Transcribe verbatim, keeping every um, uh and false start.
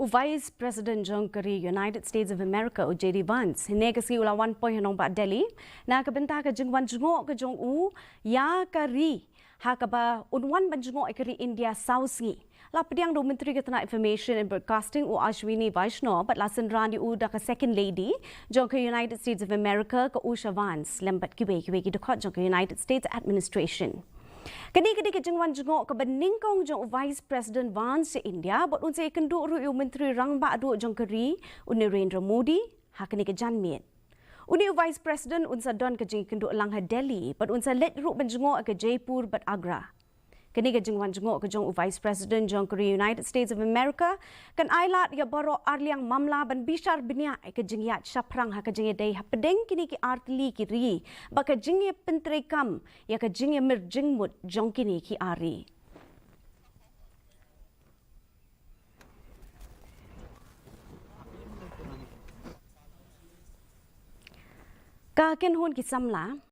U Vice President jong ka ri United States of America, u J D Vance, hynne ka sngi u la wan poi ha nongbah Delhi na ka bynta ka jingwan jngoh ka jong u ïa ka ri, ha kaba un wan ban jngoh ïa ka ri India saw sngi. La pdiang da u Myntri ka tnat Information and Broadcasting, u Ashwini Vaishnaw, bad la synran ïa u da ka Second Lady jong ka United States of America, ka Usha Vance, lem bad kiwei kiwei ki dkhot jong ka United States Administration. Kane ka dei ka jingwan jngoh kaba nyngkong jong u Vice President Vance sha India, bad un sa ïakynduh ruh ïa u Myntri Rangbah Duh jong ka ri, u Narendra Modi, ha kane ka janmiet. Une u Vice President un sa don ka jingïakynduh lang ha Delhi, bad un sa leit ruh ban jngoh ha ka Jaipur bad Agra. Kane ka jingwan jngoh ka jong u Vice President jong ka ri United States of America kan ailad ïa baroh arliang mamla ban bishar bniah ïa ka jingïaid shaphrang ha ka jingïadei hapdeng kine ki artylli ki ri, bad ka jingïapyntreikam ïa ka jingïamir jingmut jong kine ki ar ri. Ka kynhun ki samla